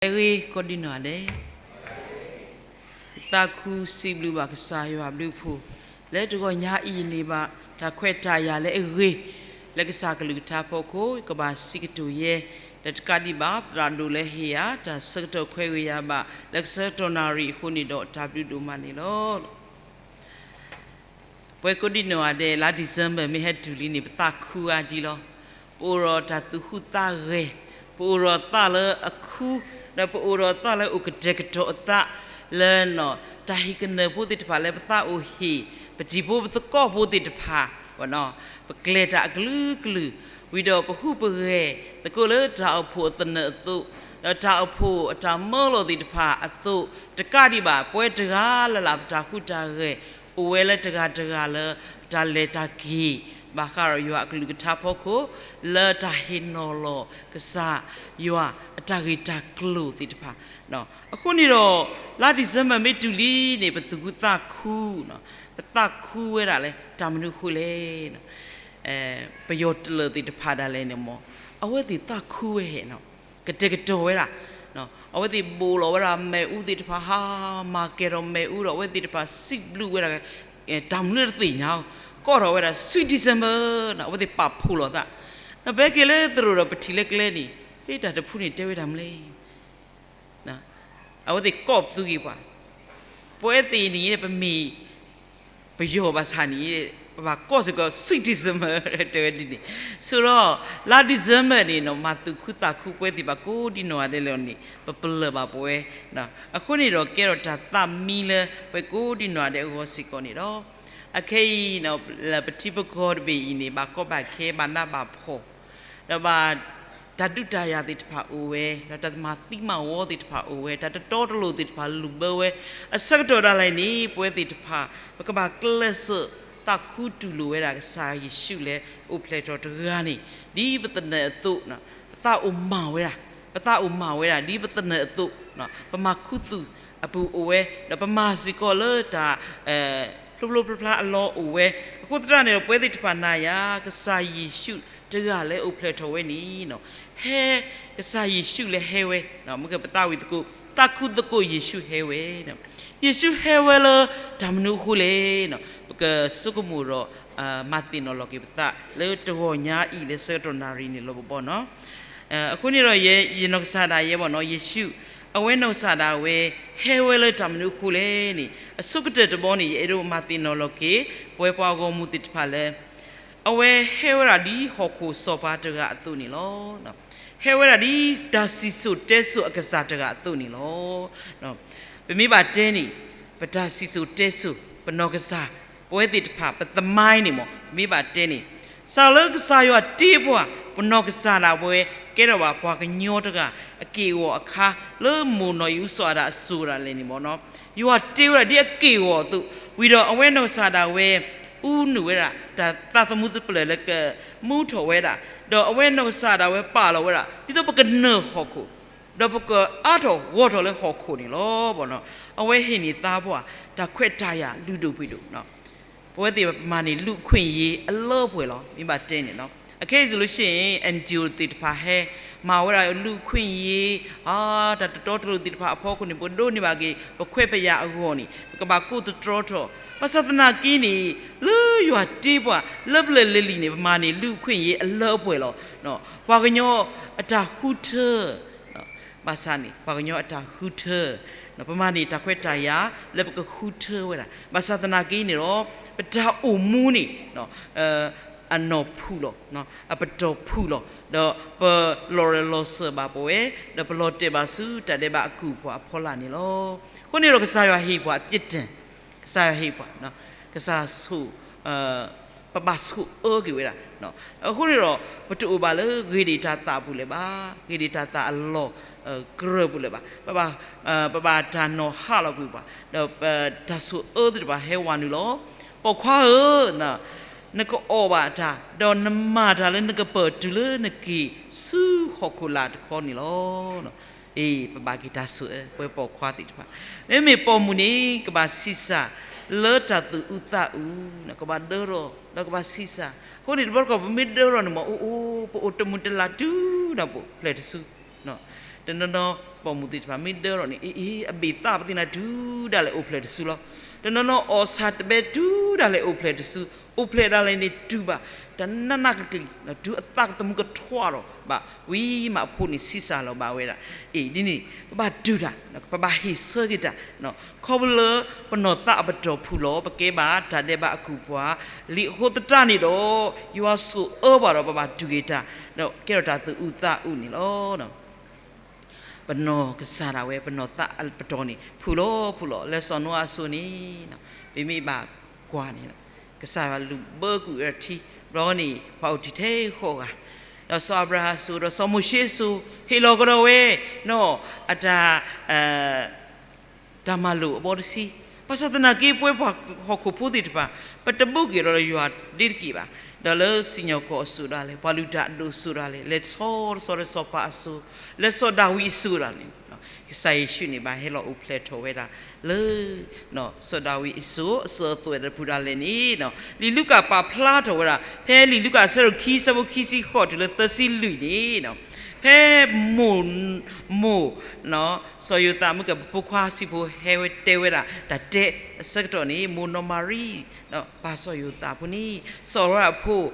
ဂ့ၤကိးဒံနီၢ်ဂၤဒဲး, သးခုစံးဘျုးဘၣ်ကစၢ်ယွၤဘျုးဖှိၣ် လၢတဂီၤညါအံၤန့ၣ်ဘၣ် တၢ်ခွဲးတၢ်ယာ်လၢအဂ့ၤ လၢကစၢ်ကလုၢ်ကထါဖီခိၣ် ကဘၣ်စံးကတိၤယဲ, ဒီးတကးဒံးဘၣ် သရၣ်ဒိၣ်လၢဟ့ၣ်ယၤ တၢ်ဆၢကတီၢ်ခွဲးဂ့ၤယာ်ဘၣ် လၢကဆၢကတီၢ်နၣ်ရံၣ်အဃိန့ၣ်ဒီး တၢ်ဘျုးဒိၣ်မးန့ၣ်လီၤ. ပှၤကိးဒံနီၢ်ဂၤဒဲး လါ December မ့ၢ်ဟဲတုၤလံန့ၣ် ပသးခုအါကံလီၤ. ပအိၣ်ဒီးတၢ်သူၣ်ဟူးသးဂဲၤ, ပအိၣ်ဒီးသးလၢအခူ, ဒီးပအိၣ်ဒီးသးလၢအိၣ်ကတဲာ်ကတီၤအသး လၢ တၢ်ဟ့ၣ်ကနၢၤဖိသ့ၣ်တဖၣ်လၢပသးအိၣ်ဟ့ၣ် ပတံၤဖိပသကိးဖိသ့ၣ်တဖၣ်, ပကျဲၤတၢ်အကလုာ်ကလုာ်, ဝံၤဒီးပဟူးပဂဲၤသကိးလၢတၢ်အိၣ်ဖှိၣ်အသနၢၣ်အသိး, ဒီးတၢ်အိၣ်ဖှိၣ်အတၢ်မၢလီၤသ့ၣ်တဖၣ်အသိး, တကးဒံးဘၣ် ပဝဲတဂၤလၢ်လၢ်ပတၢ်ဟူးတၢ်ဂဲၤ အိၣ်ဝဲလၢတဂၤတဂၤလၢ ပတၢ်လဲၤတၢ်က့ၤ ဘၣ်ဃးဒီးယွၤအကလုၢ်ကထါဖီခိၣ် လၢတၢ်ဟ့ၣ်နီၤလီၤကစၢ်ယွၤအတၢ်ဂ့ၢ်တၢ်ကျိၤသ့ၣ်တဖၣ်. အဃိန့ၣ်ဒီး လါ December မ့ၢ်တုၤလံန့ၣ် ပသူၣ်ခုသးခု, ပသးခုဝဲဒၣ်လၢတၢ်မနုၤအဃိလဲၣ်. ပယီၤတလၢာ်သ့ၣ်တဖၣ်ဒၣ်လဲာ်န့ၣ်မ့ၢ် အဝဲသ့ၣ်သးခုဝဲဟဲ ကတဲာ်ကတီၤဝဲဒၣ်, အဝဲသ့ၣ်ဘိးလီၤဝဲဒၣ်မ့ၣ်အူသ့ၣ်တဖၣ် ဟးမၤကဲၤထီၣ်မ့ၣ်အူဒီး အဝဲသ့ၣ်တဖၣ်စံးဘျုးဝဲဒၣ် တၢ်မနုၤတသ့ၣ်ညါ, ကိးထီၣ်ဝဲဒၣ် Sweet December န့ၣ် အဝဲသ့ၣ်ပာ်ဖှိၣ်လီၤသး, ဒီးပဟဲက့ၤလၢသရိာ်ဒီးပထံၣ်လၢကျဲန့ၣ် ဟ့ၣ်တၢ်တဖုန့ၣ်တဲဝဲဒၣ်မနုၤလဲၣ် အဝဲသ့ၣ်ကိးပသူဂ့ၤပှၤ, ပဝဲသ့ၣ်န့ၣ် ပမ့ၢ်ပယီၤဘၣ်ဆၣ်န့ၣ် ပဘၣ်ကိးစ့ၢ်ကီး Sweet December တဲဝဲဒ်န့ၣ်, ဆိဒီး လါ December န့ၣ် မၤသူၣ်ခုသးခုပဝဲသ့ၣ်တဖၣ်ကိးဒံနီၢ်ဂၤဒဲးလီၤန့ၣ် ပပလၢၢ်ဘၣ်ပဝဲ, အဃိန့ၣ်ဒီး ကဲထီၣ်တၢ်သးမံလၢပှၤကိးဒံနီၢ်ဂၤဒဲးအဂီၢ်စ့ၢ်ကီးန့ၣ်လီၤ. အခဲအံၤ ပထံပကီၢ်တဘ့ၣ်အံၤန့ၣ် ဘၣ်ကီဘၣ်ခဲ ဘၣ်နးဘၣ်ဖှီၣ် ဒီးဘၣ်တၢ်ဒုးတၢ်ယၤသ့ၣ်တဖၣ်အိၣ်ဝဲ, ဒီးတၢ်မၤသံမၤဝီသ့ၣ်တဖၣ်အိၣ်ဝဲ, တၢ်တတီတလိၤသ့ၣ်တဖၣ်လူၤဘၢဝဲ, အဆၢကတီၢ်ဒၣ်လဲာ်န့ၣ် ပဝဲသ့ၣ်တဖၣ် ပကဘၣ်ကျဲးစၢးသးခူတူၢ်လိာ်ဝဲဒၣ်ကစၢ်ယ့ၣ်ၡူးလၢအိၣ်ဖျဲၣ်ထီၣ်တဂၤန့ၣ် ဒ်ပသနၢၣ်အသိး, ပသးအိၣ်မၤဝဲဒၣ်, ပသးအိၣ်မၤဝဲဒၣ် ဒ်ပသနၢၣ်အသိး, ပမၤခူသူၣ်အပူၤအိၣ်ဝဲ, ဒီးပမၤစ့ၢ်ကီးလၢတၢ် ဖျိဖျိဖျါဖျါအလီၢ်အိၣ်ဝဲ, အဃိသတးန့ၣ်ဒီး ပဝဲသ့ၣ်တဖၣ်နၤယၤ ကစၢ်ယ့ၣ်ၡူးတဂၤလၢအိၣ်ဖျဲၣ်ထီၣ်ဝဲန့ၣ် ဟဲ ကစၢ်ယ့ၣ်ၡူးလၢဟဲဝဲ, မ့ၢ်ကပသးဝံၣ်သကိး သးခူသကိးယ့ၣ်ၡူးဟဲဝဲ, ယ့ၣ်ၡူးဟဲဝဲလၢတၢ်မနုၤအဃိလဲၣ်, ပကဆိကမိၣ်ဒီး မၤသ့ၣ်နီၣ်လီၤက့ၤပသး လၢတဂီၤညါအံၤလၢဆၢကတီၢ်နၣ်ရံၣ်န့ၣ်လီၤဘီနီၤ. အဃိန့ၣ်ဒီး ယနီၢ်ကစၢ်ဒၣ်ယဲဘီနီၤ ယ့ၣ်ၡူး အဝဲနီၢ်ကစၢ်ဒၣ်ဝဲ ဟဲဝဲလၢတၢ်မနုၤအဃိလဲၣ်န့ၣ် အဆိကတၢၢ်တဘီန့ၣ် ယအဲၣ်ဒိးမၤသ့ၣ်နီၣ်လီၤက့ၤ ပဝဲပှၤဂီၢ်မုၢ်သ့ၣ်တဖၣ်လၢ အဝဲဟဲဝဲဒၣ်ဒ်ဟီၣ်ခိၣ်စီၤပၤတဂၤအသိးန့ၣ်လီၤ. ဟဲဝဲဒၣ်ဒ်တၢ်စံၣ်စိၤတဲစိၤအကစၢ်တဂၤအသိးန့ၣ်လီၤ. ပမ့ၢ်ဘၣ်တဲန့ၣ် ပတၢ်စံၣ်စိၤတဲစိၤ ပနီၢ်ကစၢ် ပဝဲသ့ၣ်တဖၣ် ပသမိုင်းန့ၣ်မ့ၢ် ပမ့ၢ်ဘၣ်တဲန့ၣ် စးလၢကစၢ်ယွၤတ့ပှၤ ပနီၢ်ကစၢ်ဒၣ်ဝဲ ကဲထီၣ်ဘၣ်ပှၤကညီတဂၤ အက့ၢ်အဂီၤအခါ လၢမိၢ်နီၢ်အံၣ်အူစီၤအၤဒၣ်အစိၤဒၣ်လဲာ်န့ၣ်မ့ၢ်နီၤ ယွၤတ့ဝဲဒၣ်ဒ်အက့ၢ်အဂီၤအသိး ဝံၤဒီးအဝဲနီၢ်ကစၢ်ဒၣ်ဝဲ အူနုာ်ဝဲဒၣ် တၢ်သးသမူသပျၢၣ်လၢကမူထီၣ်ဝဲဒၣ် ဒီးအဝဲနီၢ်ကစၢ်ဒၣ်ဝဲပာ်လီၤဝဲဒၣ် ဒ်သိးပကနၢၤဟီၣ်ခိၣ် ဒီးပကအါထီၣ်ဂီၢ်ထီၣ်လၢဟီၣ်ခိၣ်န့ၣ်လီၤ. အဝဲဟ့ၣ်န့ၢ်သးပှၢ် တၢ်ခွဲးတၢ်ယာ်လုၢ်ဒိၣ်ပှ့ၤဒိၣ် ပဝဲသ့ၣ်ပမၤန့ၢ် လူ့အခွင့်အရေး အလၢအပှဲၤလီၤ. မ့ၢ်ဘၣ်တဲန့ၣ် အခဲအံၤ solution NGO သ့ၣ်တဖၣ်ဟဲ မၤဝဲဒၣ် လူ့အခွင့်အရေး အတၢ်တတီတလိၤသ့ၣ်တဖၣ်အဖီခိၣ်န့ၣ် ပဒိးန့ၢ်ဘၣ်က့ၤ ပခွဲးပယာ်အဂီၢ်န့ၣ် ပကဘၣ်ကိးသတြီထီၣ် ဘၣ်ဆၣ်သနာ်က့န့ၣ် လၢယွၤတ့ပှၤ လၢပျၢၤလၢလံၤန့ၣ် ပမၤန့ၢ် လူ့အခွင့်အရေး အလၢအပှဲၤလီၤ. ပှၤကညီအတၢ်ဃုထၢ ဘၣ်ဆၣ်န့ၣ် ပှၤကညီအတၢ်ဃုထၢ ပမၤန့ၢ်တၢ်ခွဲးတၢ်ယာ် လၢပကဃုထၢဝဲဒၣ် ဘၣ်ဆၣ်သနာ်က့န့ၣ်ဒီး ပတၢ်အိၣ်မူန့ၣ် အနီၢ်ဖှူၣ်လီၤ အပတီၢ်ဖှူၣ်လီၤ ဒီးပလီၤရဲၣ်လီၤစၢၤဘၣ်ပဝဲ ဒီးပလီၤတဲာ်ဘၣ်ဆူတၢ်ဒဲးဘးအကူၣ်ပှၤအဖီလာ်န့ၣ်လီၤ. အဃိန့ၣ်ဒီး ကစၢ်ယွၤဟ့ၣ်ပှၤအပြစ်ဒဏ် ကစၢ်ယွၤဟ့ၣ်ပှၤ ကစၢ်ဆိၣ် ပဘၣ်ဆိၣ်အၢက့ၤဝဲဒၣ်. အဃိန့ၣ်ဒီး ပတအိၣ်ဘၣ်လၢဂ့ၤဒံးတၢ်သးအပူၤလၢၤဘၣ်, ဂ့ၤဒံးတၢ်သးအလီၢ်ကြၢးပူၤလၢၤဘၣ်. ပဘၣ်တၢ်နီၤဟးလီၤကွံာ်ပှၤ ဒီးတၢ်ဆိၣ်အၢသ့ၣ်တဖၣ်ဟဲဝဲနုာ်လီၤ. ပိာ်ခွါဧၢ, နကအီၣ်ဘၣ်တၢ် ဒီးနမၤတၢ်လၢနကပၢၢ်တုၤလၢနက့ၤဆူဟီၣ်ခိၣ်လာ်တခီန့ၣ်လီၤ. အ့ ပဘၣ်က့ၤတၢ်ဆိၣ်အၢ ပဝဲပိာ်ခွါသ့ၣ်တဖၣ် မ့မ့ၢ်ပိာ်မုၣ်န့ၣ် ကဘၣ်ဆံးစၢ်လၢတၢ်သူၣ်အုးသးအုး ကဘၣ်ဒၢထီၣ် ဒီးကဘၣ်ဆံးစၢ်. အဃိန့ၣ် တဘျီတခီၣ် ပမ့ၢ်ဒၢထီၣ်န့ၣ်မ့ၢ် အိၣ်အိၣ် ပအိၣ်တမုာ်တလၤတုၤဒီးပအိၣ်ဖျဲၣ်တစု တနီၤနီၤပိာ်မုၣ်သ့ၣ်တဖၣ်မ့ၢ်ဒၢထီၣ်န့ၣ် အ့ အ့ အဘ့ၣ်သးပသ့ၣ်နၤ တုၤဒၣ်လဲာ်အိၣ်ဖျဲၣ်တစုလီၤ. တနီၤနီၤအီၣ်ဆၣ်တဘဲ တုၤဒၣ်လဲာ်အိၣ်ဖျဲၣ်တစု, အိၣ်ဖျဲၣ်ဒၣ်လဲာ်န့ၣ်တုၤဘၣ်, တနးနးကကလံၤ တုၤအသးကသမူကထွးထီၣ်ဘၣ်ဝံၤမး အဖိန့ၣ်ဆံးစၢ်လီၤဘၣ်ဝဲဒၣ်. အ့ ဒ်န့ၣ် ပဘၣ်တုၤတၢ်, ပဘၣ်ဟ့ၣ်ဆၢက့ၤတၢ်, ခီဖျိလၢပနီၢ်သးအပတီၢ်ဖုၣ်လီၤ ပကဲဘၣ်တၢ်ဒဲးဘးအကူၣ်ပှၤ, လံာ်အဃိသတးန့ၣ်ဒီး ယွၤဆိၣ်အၢပှၤဒီး ပဘၣ်တုၤက့ၤတၢ် ဒီးကဲထီၣ်တၢ်သူၣ်အုးသးအုးန့ၣ်လီၤ. ပနီၢ်ကစၢ်ဒၣ်ဝဲ ပနီၢ်သးအပတီၢ်န့ၣ် ဖုၣ်လီၤဖုၣ်လီၤ လၢစီၤနိအၤအစိၤန့ၣ် ပမ့ၢ်ဘၣ်ကွၢ်န့ၣ် ကစၢ်ယွၤလူၤဘၢကွံာ်ဝဲဒၣ်ထံ, ဘျီန့ၣ် ပှၤအိၣ်တ့ၢ်ထဲဃိးဂၤ, ဒီးစီၤအၤဘြၤဟၣ်အစိၤ ဒီးစီၤမိၤၡ့အစိၤ ဟ့ၣ်လီၤကဒီးဝဲ နီၢ်အတၢ် တၢ်မၤလိာ်အဘီတဆံ, ဘၣ်ဆၣ်သနာ်က့ ပဝဲပှၤဟီၣ်ခိၣ်ဖိသ့ၣ်တဖၣ် ပတဘူးက့ၤဒီးယွၤဒ့တက့ၢ်ဘၣ်, ဒီးလၢစံၣ်ညီၣ်ကွီၢ်အစိၤဒၣ်လဲာ် ပှၤလုၢ်တၢ်အဒိၣ်အစိၤဒၣ်လဲာ် လဲၤထီၣ်တဆီဒီးစီၤပၤအစိၤ, လၢစီၤဒၤဝံးအစိၤဒၣ်လဲာ်, ကစၢ်ယ့ၣ်ၡူးန့ၣ် ဘၣ်ဟဲလီၤအိၣ်ဖျဲၣ်ထီၣ်ဝဲဒၣ်လၢ စီၤဒၤဝံးအစိၤ အစၢၤအသွဲၣ်တဖုဒၣ်လဲာ်န့ၣ်, လံာ်လူၤကၣ်ပာ်ဖျါထီၣ်ဝဲဒၣ် ဖဲလံာ်လူၤကၣ်အဆၢဒိၣ်ခံ အဆၢဖိခံဆံဃိးတုၤလၢသၢဆံလွံၢ်န့ၣ်, ဖဲမိၢ် မိၢ် စီၤယိၤသးမုၢ်ကၢၢ် ပဖိခွါဆံးဖိဟဲဝဲတဲဝဲဒၣ် တၢ်တဲအဆၢကတီၢ်န့ၣ် မိၢ်နီၢ်မၤရံ ပၢ်စီၤယိၤသးအဖိန့ၣ် စီၤအၤဘြၤဟၣ်အဖိ ဒ်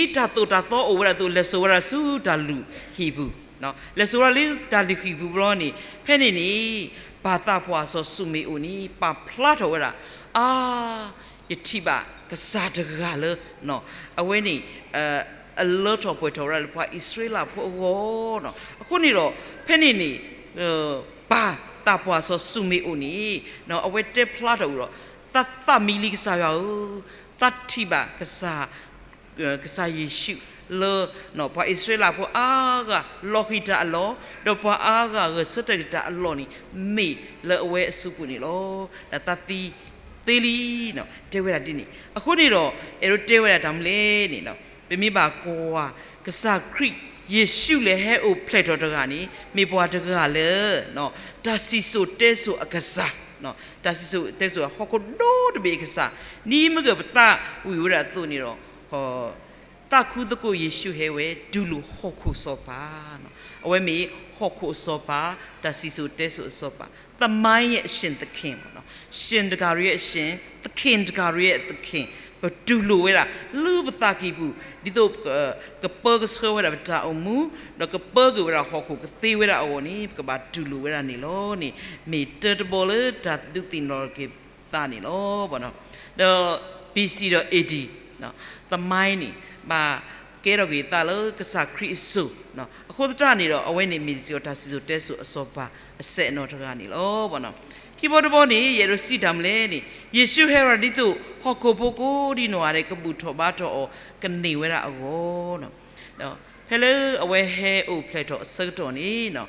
တၢ်သိၣ်တၢ်သီအိၣ်ဝဲဒၣ်အသိး လဲၤစိာ်ဝဲဒၣ်ဆူတၢ်လုၢ်ဟံၣ်ပူၤ, လဲၤစိာ်ဝဲဒၣ်လၢတၢ်လုၢ်ဟံၣ်ပူၤဘျီန့ၣ် ဖဲန့ၣ်န့ၣ် ပၢ်သးပှၢ်စီၤၡူမ့ၣ်အိၣ်န့ၣ် ပာ်ဖျါထီၣ်ဝဲဒၣ် အါ ယထံၣ်ဘၣ်ကစၢ်တဂၤလၢ အဝဲန့ၣ် အလၢထီၣ်ပှဲၤထီၣ်ဝဲဒၣ်လၢပှၤအံၣ်စရ့လးဖိအဂီၢ်, အဃိန့ၣ်ဒီး ဖဲန့ၣ်န့ၣ် ပၢ်သးပှၢ်စီၤၡူမ့ၣ်အိၣ်န့ၣ် အဝဲတဲဖျါထီၣ်ဝဲဒီး သးသးမံလံကစၢ်ယွၤဧၢ, သးထံၣ်ဘၣ်ကစၢ် ကစၢ်ယ့ၣ်ၡူးလၢ ပှၤအံၣ်စရ့လးဖိအါဂၤလီၤဃံၤတၢ်အလီၢ်, ဒီးပှၤအါဂၤဂဲၤဆၢထၢၣ်က့ၤတၢ်အလီၢ်န့ၣ် မ့ၢ်လၢအဝဲအစုပူၤန့ၣ်လီၤ. ဒီးသးသံသ့လံ တဲဝဲဒၣ်ဒ်န့ၣ်. အဃိန့ၣ်ဒီး အဲၣ်ဒိးတဲဝဲဒၣ်တၢ်မနုၤလဲၣ်န့ၣ် ပမ့ၢ်ဘၣ်ကွၢ် ကစၢ်ခရံာ်ယ့ၣ်ၡူးလၢဟဲအိၣ်ဖျဲၣ်ထီၣ်တဂၤန့ၣ် မ့ၢ်ပှၤတဂၤလၢ တၢ်စံၣ်စိၤတဲစိၤအကစၢ်, တၢ်စံၣ်စိၤတဲစိၤအဟီၣ်ခိၣ်ဒီတဘ့ၣ်အကစၢ်, ဒ်မ့ၢ်ဂ့ၤပသးဝံၣ်ဝဲဒၣ်အသိးန့ၣ်ဒီး သးခုသကိးယ့ၣ်ၡူးဟဲဝဲ တူၢ်လိာ်ဟီၣ်ခိၣ်စီၤပၤ, အဝဲမ့ၢ်ဟီၣ်ခိၣ်အစီၤပၤ, တၢ်စံၣ်စိၤတဲစိၤအစီၤပၤ, သမိုင်းရဲ့အရှင်သခင်ပေါ့နော်, ရှင်တဂၤရဲ့အရှင်, သခင်တဂၤရဲ့သခင်, ပတူၢ်လိာ်ဝဲဒၣ် လၢပသးကံၢ်ပူၤ ဒ်သိး ကပၢကဆှၢဝဲဒၣ်ပတၢ်အိၣ်မူ, ဒီးကပၢက့ၤဝဲဒၣ်ဟီၣ်ခိၣ်ကသ့ဝဲဒၣ်အဂီၢ်န့ၣ် ပကဘၣ်တူၢ်လိာ်ဝဲဒၣ်န့ၣ်လီၤန့ၣ်, မ့ၢ်တၢတဘီလၢတၢ်ဒုးသ့ၣ်နီၣ်ထီၣ်က့ၤသးန့ၣ်လီၤ. ဒီး ဘီၣ်စံၣ် ဒီး အ့ၣ်ဒံၣ် သမိုင်းန့ၣ် ဘၣ်ကဲထီၣ်က့ၤသးလၢကစၢ်ခရံာ်အစိၤ, အဃိသတးန့ၣ်ဒီး အဝဲန့ၣ်မ့ၢ်စ့ၢ်ကီးတၢ်စံၣ်စိၤတဲစိၤအစီၤပၤအစဲးနီၢ်တဂၤန့ၣ်လီၤ. ခံဘီတဘီန့ၣ် ယအဲၣ်ဒိးစံးတၢ်မနုၤလဲၣ်န့ၣ်, ယ့ၣ်ၡူးဟဲဝဲဒၣ်ဒ်သိး ဟီၣ်ခိၣ်ဖိကိးဒံနီၢ်ဂၤဒဲး ကဘူၣ်ထီၣ်ဘါထီၣ်အီၤ ကန့ၢ်ဝဲဒၣ်အဂီၢ် ဖဲလၢအဝဲဟဲအိၣ်ဖျဲၣ်ထီၣ်အဆၢကတီၢ်န့ၣ်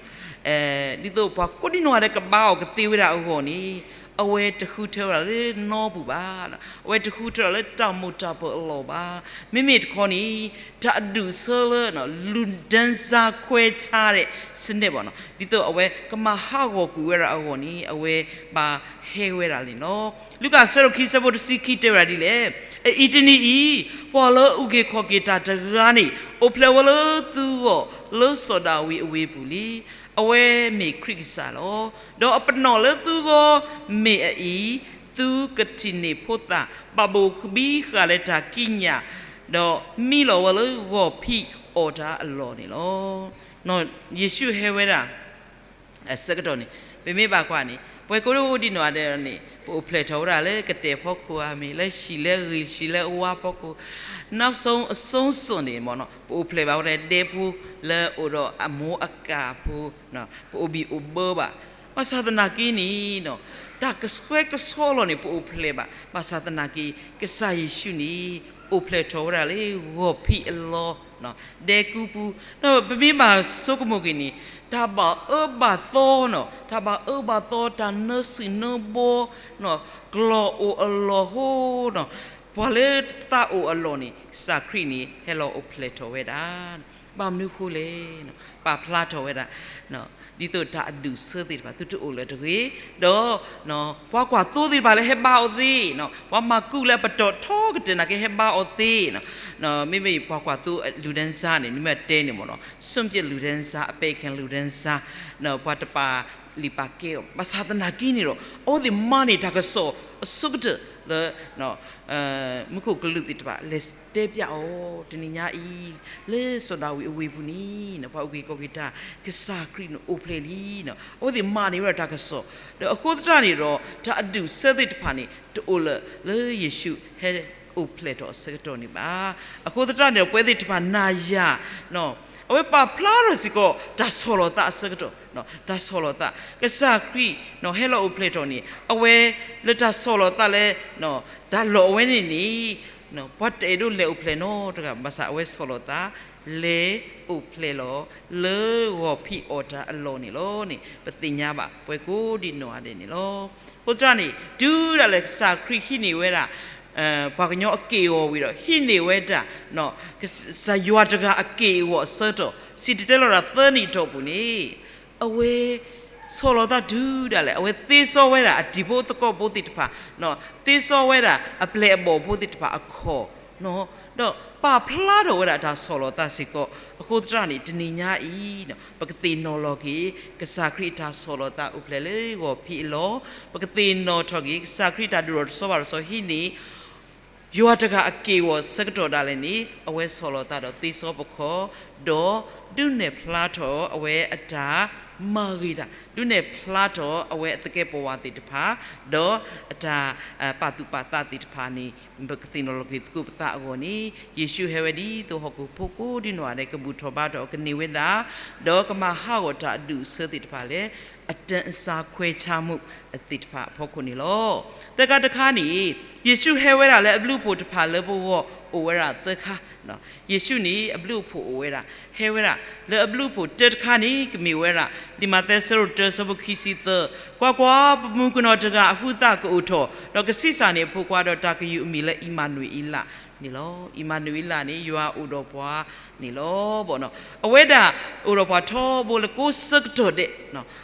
ဒ်သိးပှၤကိးဒံနီၢ်ဂၤဒဲးကဘါအီၤကသ့ဝဲဒၣ်အဂီၢ်န့ၣ်, အဝဲတဃုထၢဝဲဒၣ်လၢနီပူၤဘၣ်, အဝဲတဃုထၢဝဲဒၣ်လၢတၢ်မိၢ်တၢ်ပၢၢ်အလီၢ်ဘၣ်. မ့မ့ၢ်တခီန့ၣ် တၢ်အဒူၣ်အဆၢလၢ လူဒန်းစားခွဲခြားတဲ့စနစ်ပေါ့နော်, ဒ်သိးအဝဲကမၤဟးဂီၤကွံာ်ဝဲဒၣ်အဂီၢ်န့ၣ် အဝဲဘၣ်ဟဲဝဲဒၣ်န့ၣ်လီၤ. လူၤကၣ်အဆၢဒိၣ်ခံ အဆၢဖိတဆံခံတဲဝဲဒၣ်ဒ်လဲၣ်, အအံၤတနံၤအံၤ ပှၤလၢအအုၣ်က့ၤခီၣ်က့ၤတၢ်တဂၤန့ၣ် အိၣ်ဖျဲၣ်ဝဲလၢသုဂီၢ် လၢစီၤဒၤဝံးအဝ့ၢ်ပူၤလံ. အဝဲမ့ၢ်ခရံာ်ကစၢ်လီၤ. ဒီးအပနီၣ်လၢသုဂီၢ်မ့ၢ်အအံၤ, သုကထံၣ်န့ၢ်ဖိသၣ် ဘၣ်ဘိၣ်ဘံဃာ်လၢတၢ်ကံးညာ်, ဒီးမံလီၤဝဲလၢဂီၤဖံးအီၣ်တၢ်အလီၢ်န့ၣ်လီၤ. ယ့ၣ်ၡူးဟဲဝဲဒၣ် အဆၢကတီၢ်န့ၣ် ပမ့ၢ်ဘၣ်ကွၢ်န့ၣ် ပှၤကိးဒံနီၢ်ဂၤဒဲးန့ၣ် ပအိၣ်ဖျဲၣ်ထီၣ်ဝဲဒၣ်လၢကတဲာ်ဖီခိၣ်ဧါ, မ့ၢ်လၢဟံၣ်လၢဂ့ၤ ဟံၣ်လၢအဝါဖီခိၣ်, နောက်ဆုံးအဆုံးစွန်န့ၣ် ပအိၣ်ဖျဲၣ်ဘၣ်ဝဲဒၣ်ဒဲဖိလၢအိၣ်ဒီးအမိၢ်အကၢ်ဖိ, ပအိၣ်ဘံၣ်အိၣ်ဘၢဘၣ်. ဘၣ်ဆၣ်သနာ်က့န့ၣ် တၢ်ကဆှဲကဆှီလီၤန့ၣ် ပအိၣ်ဖျဲၣ်ဘၣ်. ဘၣ်ဆၣ်သနာ်က့ ကစၢ်ယ့ၣ်ၡူးန့ၣ် အိၣ်ဖျဲၣ်ထီၣ်ဝဲဒၣ်လၢဂီၤဖံးအလီၢ် ဒဲကူပူၤ, ဒီးပမ့ၢ်ဘၣ်ဆိကမိၣ်က့ၤန့ၣ် တၢ်ဘၣ်အၢဘၣ်သီန့ၣ်, တၢ်ဘၣ်အၢဘၣ်သီ တၢ်နၢစံၣ်နၢဘီန့ၣ်, ကျီၢ်အိၣ်အလီၢ်ဟိန့ၣ်, ပှၤလၢသးအိၣ်အလီၢ်န့ၣ် ကစၢ်ခရံာ်န့ၣ် ဟဲလီၤအိၣ်ဖျဲၣ်ထီၣ်ဝဲဒၣ်. ဘၣ်မနုၤဃိလဲၣ်, ပာ်ဖျါထီၣ်ဝဲဒၣ် ဒ်သိးတၢ်အဒူၣ်အဆၢသ့ၣ်တဖၣ် သုတအိၣ်လၢၤတဂ့ၤ, ဒီး ပှၤကွၢ်သိသ့ၣ်တဖၣ်လၢဟဲဘါအီၤသ့, ပှၤမၤကူးလၢအပတီၢ်ထီကတၢၢ်နာ်က့ဟဲဘါအီၤသ့, မ့မ့ၢ်ပှၤကွၢ်သိ လူဒဲစါန့ၣ် နမ့ၢ်တဲန့ၣ်မ့ၢ်နီၤ စွန့်ပစ်လူဒဲစါ အပဲခံလူဒဲစါ ပှၤတပာ်လုၢ်ပာ်ကဲအီၤ ဘၣ်ဆၣ်သနာ်က့န့ၣ်ဒီး အဝဲသ့ၣ်မၤန့ၢ်တၢ်ကစီၣ်အဆိကတၢၢ်လၢ မူခိၣ်ကလူးသ့ၣ်တဖၣ် လဲၤတဲပျးအီၤ တနံၤညါအံၤ လၢစီၤဒၤဝံးအဝ့ၢ်ပူၤန့ၣ် ပှၤအုၣ်က့ၤခီၣ်က့ၤတၢ် ကစၢ်ခရံာ်န့ၣ်အိၣ်ဖျဲၣ်လံ. အဝဲသ့ၣ်မၤန့ၢ်ဝဲဒၣ်တၢ်ကစီၣ် ဒီးအဃိသတးန့ၣ်ဒီး တၢ်အဒူၣ်အဆၢသ့ၣ်တဖၣ်န့ၣ် တအိၣ်လၢၤလၢယ့ၣ်ၡူးဟဲအိၣ်ဖျဲၣ်ထီၣ်အဆၢကတီၢ်န့ၣ်ဘၣ်. အဃိသတးန့ၣ်ဒီး ပဝဲသ့ၣ်တဖၣ်နၤယၤ အဝဲပာ်ဖျါထီၣ်စ့ၢ်ကီး တၢ်ဆီၣ်လီၤသးအဆၢကတီၢ်, တၢ်ဆီၣ်လီၤသး ကစၢ်ခရံာ် ဟဲလီၤအိၣ်ဖျဲၣ်ထီၣ်န့ၣ် အဝဲလၢတၢ်ဆီၣ်လီၤသးလၢ တၢ်လီၢ်အဝဲန့ၣ်န့ၣ် ပှၤတအဲၣ်ဒိးလဲၤအိၣ်ဖျဲၣ်နီတဂၤ ဘၣ်ဆၣ်အဝဲဆီၣ်လီၤသး လဲၤအိၣ်ဖျဲၣ်လီၤ လၢဂီၤဖံးအီၣ်တၢ်အလီၢ်န့ၣ်လီၤန့ၣ် ပသ့ၣ်ညါဘၣ် ပှၤကိးဒံနီၢ်ဂၤဒဲးန့ၣ်လီၤ. အဃိသတးန့ၣ် တုၤဒၣ်လဲာ်ကစၢ်ခရံာ်ဟံးန့ၢ်ဝဲဒၣ် ပှၤကညီအက့ၢ်အဂီၤဝံၤဒီး ဟံးန့ၢ်ဝဲဒၣ် ကစၢ်ယွၤတဂၤအက့ၢ်အဂီၤအဆၢကတီၢ် စံၣ်တဲၤတဲလီၤတၢ်သၢနံၣ်အတီၢ်ပူၤန့ၣ် အဝဲ ဆီၣ်လီၤသးတုၤဒၣ်လဲာ် အဝဲသ့စီဝဲဒၣ်အတံၤဖိသကိးဖိသ့ၣ်တဖၣ်, သ့စီဝဲဒၣ်အပျဲၢ်အဘီၣ်ဖိသ့ၣ်တဖၣ်အခီၣ်, ဒီးပာ်ဖျါထီၣ်ဝဲဒၣ်တၢ်ဆီၣ်လီၤသးစ့ၢ်ကီး. အဃိသတးန့ၣ် တနံၤညါအံၤ ပကသ့ၣ်နီၣ်လီၤက့ၤ ကစၢ်ခရံာ်အတၢ်ဆီၣ်လီၤသးအိၣ်ဖျဲၣ်လၢဂီၤဖံးအလီၢ်, ပကသ့ၣ်နီၣ်ထီၣ်က့ၤ ကစၢ်ခရံာ်တၢ်ဒိၣ်ထီၣ်တဆီဘၣ်တဆီဟံးန့ၢ် ယွၤတဂၤအက့ၢ်အဂီၤဆၢကတီၢ်ဒၣ်လဲာ်န့ၣ် အဝဲဆီၣ်လီၤသးဒီးသ့စီပခီၣ်, ဒီးဒုးနဲၣ်ဖျါထီၣ်အဝဲအတၢ်မၤဂ့ၤတၢ်, ဒုးနဲၣ်ဖျါထီၣ်အဝဲအသကဲးပဝးသ့ၣ်တဖၣ်, ဒီးအတၢ်ပာ်သူၣ်ပာ်သးသ့ၣ်တဖၣ်န့ၣ် ပကသ့ၣ်နီၣ်လီၤက့ၤသကိးပသးအဂီၢ်န့ၣ် ယ့ၣ်ၡူးဟဲဝဲဒ်သိးဟီၣ်ခိၣ်ဖိကိးဒံနီၢ်ဂၤဒဲး ကဘူၣ်ထီၣ်ဘါထီၣ်ကန့ၢ်ဝဲဒၣ်, ဒီးကမၤဟးဂီၤတၢ်အဒူၣ်အဆၢသ့ၣ်တဖၣ်လၢ အတၢ်အစၢခွဲးဆါမူးအသ့ၣ်တဖၣ်အဖီခိၣ်န့ၣ်လီၤ. သၢခါတခါန့ၣ် ယ့ၣ်ၡူးဟဲဝဲဒၣ်လၢအဘျုးအဖှိၣ်တဖၣ်လၢပဂီၢ်အိၣ်ဝဲဒၣ်သၢခါ, ယ့ၣ်ၡူးန့ၣ် အဘျုးအဖှိၣ်အိၣ်ဝဲဒၣ် ဟဲဝဲဒၣ် လၢအဘျုးအဖှိၣ်တၢတခါန့ၣ် ကမ့ၢ်ဝဲဒၣ် လံာ်မးသဲဆၢဒိၣ်တၢဆၢဖိခံဆံသၢ, ကွၢ်ကွၢ်, ပမုၣ်ကနီၤတဂၤအဟုသၣ်ကအိၣ်ထီၣ်, ဒီးကဆံးစၢ်န့ၢ်အဖိခွါ, ဒီးတၢ်ကယုၢ်အမံၤလၢအံၣ်မၤနူၤအ့လးန့ၣ်လီၤ. အံၣ်မၤနူၤအ့လးန့ၣ် ယွၤအိၣ်ဒီးပှၤန့ၣ်လီၤ. အဝဲဒၣ်အိၣ်ဒီးပှၤထီဘိလၢကိးဆၢကတီၢ်ဒဲး,